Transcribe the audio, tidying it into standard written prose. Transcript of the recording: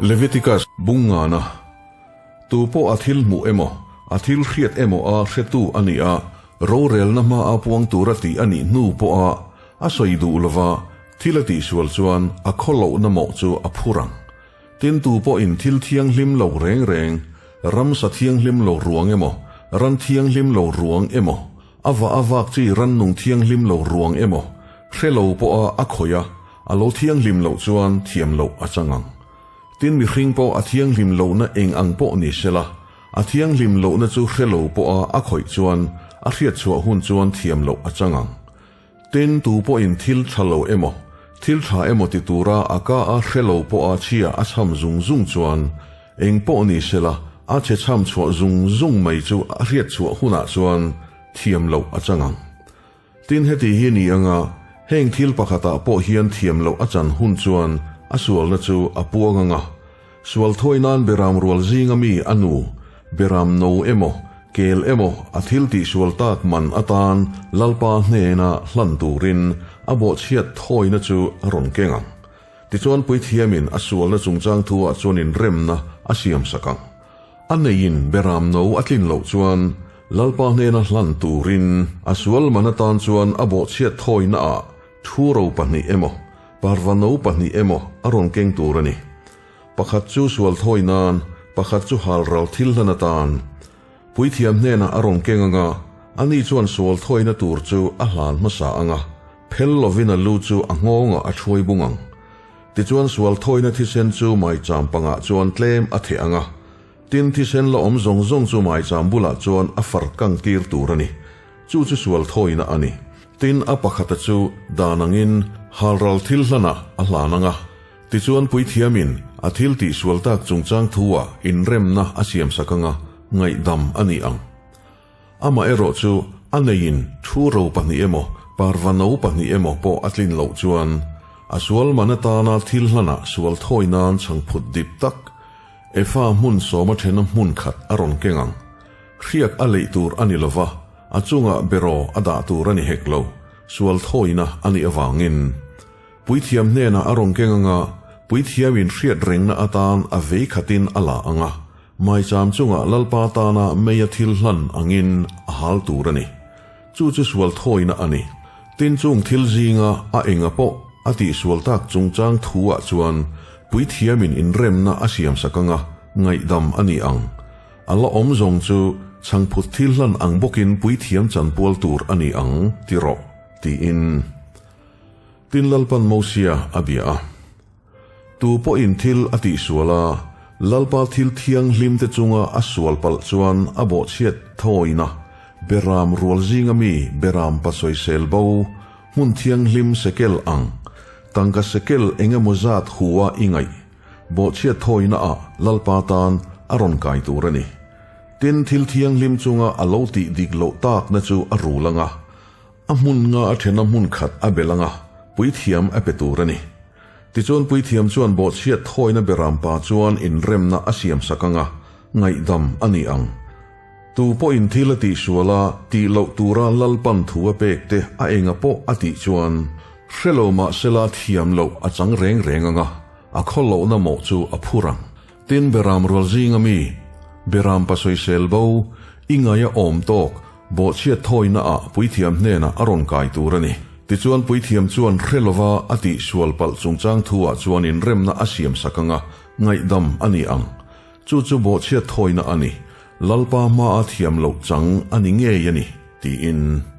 Leviticus bung ngana, Tu pawh a thil hmuh emaw, a thil hriat emaw a hretu a nih a, rorelna hma a puang tura tih a nih hnu pawha a sawi duh lova thil a tihsual chuan a khawlohna mawh chu a phur ang. Tin, tu pawhin thil thianghlim lo reng reng, ramsa thianghlim lo ruang emaw, ran thianghlim lo ruang emaw, a vah a vak chi rannung thianghlim lo ruang emaw, hre lo pawha a khawih a, a lo thianghlim loh chuan thiam loh a chang ang. Tin, mihring pawh a thianghlim lohna eng ang pawh ni sela, a thianghlim lohna chu hre lo pawha a khawih chuan a hriatchhuah hun chuan thiam loh a chang ang. Tin, tu pawhin thil tha lo emaw, thil tha emaw ti tura a ka a hre lo pawha chhia a chham zung zung chuan, eng pawh ni sela, a chhe chham chhuah zung zung mai chu a hriat chhuah hunah chuan thiam loh a chang ang. Tin, heti hi ni anga heng thil pakhatah pawh hian thiam loh a chan hun chuan a sualna chu a puang anga, Sual thawi nan beram rual zinga mi a nu, beram no emaw, kel emaw a thil tihsual tak man atan Lalpa hnena hlan turin a bawhchhiat thawina chu a rawn keng ang. Tichuan puithiamin a sualna chungchang thuah chuan inremna a siamsak ang. A neiin beram no a tlin loh chuan Lalpa hnena hlan turin a sual man atan chuan a bawhchhiat thawinaah Thu ro pahnih emaw, parva no pahnih emaw a rawn keng tur a ni. Pakhat chu sual thawi nan, pakhat chu hal ral thil hlan atan. Puithiam hnenah a rawn keng anga, ani chuan sual thawina tur chu a hlan hmasa anga, phel lovin a lu chu a nghawngah a thuai bung ang. Tichuan sual thawina thisen chu maicham pangah chuan tlem a theh anga, tin thisen la awm zawng zawng chu maicham bulah chuan a far kang tir tur a ni. Chu chu sual thawina a ni. Tin, a pakhata chu dan angin halral thil hlanah a hlan ang a. Tichuan puithiamin a thil tihsual tak chungchang thu-ah inremna a siamsak ang a, ngaihdam a ni ang. Amaherawh chu a neiin thu ro pahnih emaw, parva no pahnih emaw pawh a tlin loh chuan a sual man atana thil hlanah sual thawi nan chhangphut dip tak Efa hmun sawma thena hmun khat a rawn keng ang. Hriak a leih tur a ni lo va, a chungah beraw a dah tur a ni hek lo, sual thawina a nih avangin. Puithiam hnenah a rawn keng anga, puithiamin hriat rengna atan a vei khatin a la ang a, maicham chungah Lalpa tana mei a thil hlan angin a hal tur a ni. Chu chu sual thawina a ni. Tin chung thil zinga a enga pawh a tihsual tak chungchang thu-ah chuan puithiamin inremna a siamsak anga, ngaihdam a ni ang. A la awm zawng chu chhangphut thil hlan ang bawkin puithiam chanpual tur a ni ang, ti rawh, tiin Tin Lalpan Mosia a bia a. Tu pawhin thil a tihsual a, Lalpa thil thianghlim te chunga a sual palh chuan a bawhchhiat thawina beram rual zinga mi beram pasawisel bo hmun thianghlim sekel ang tangka sekel eng emaw zat hua i ngaih Bawhchhiat thawina ah Lalpa tan a rawn kai tur a ni. Tin, thil thianghlim chunga a lo tih dik loh takna chu a rul anga, a hmun nga a thena hmun khat a bel anga, puithiam a pe tur a ni. Tichuan puithiam chuan bawhchhiat thawina berampa chuan inremna a siamsak anga, ngaihdam a ni ang. Tu pawhin thil a tihsual a, tih loh tura Lalpan thu a pek te a enga pawh a tih chuan, hre lo mahsela thiam loh a chang reng reng anga, a khaw lohna mawh chu a phur ang. Tin, Beram rual zinga mi, Beram pasawisel bo, i ngaia awm tawk, bawhchhiat thawina ah puithiam hnenah a rawn kai tur a ni. Tichuan puithiam chuan hre lova a tihsual palh chungchang thu ah chuan inremna a siamsak anga, ngaihdam a ni ang. Chu chu bawhchhiat thawina a ni, Lalpa hmaa thiam loh chang a ni ngei a ni, tiin.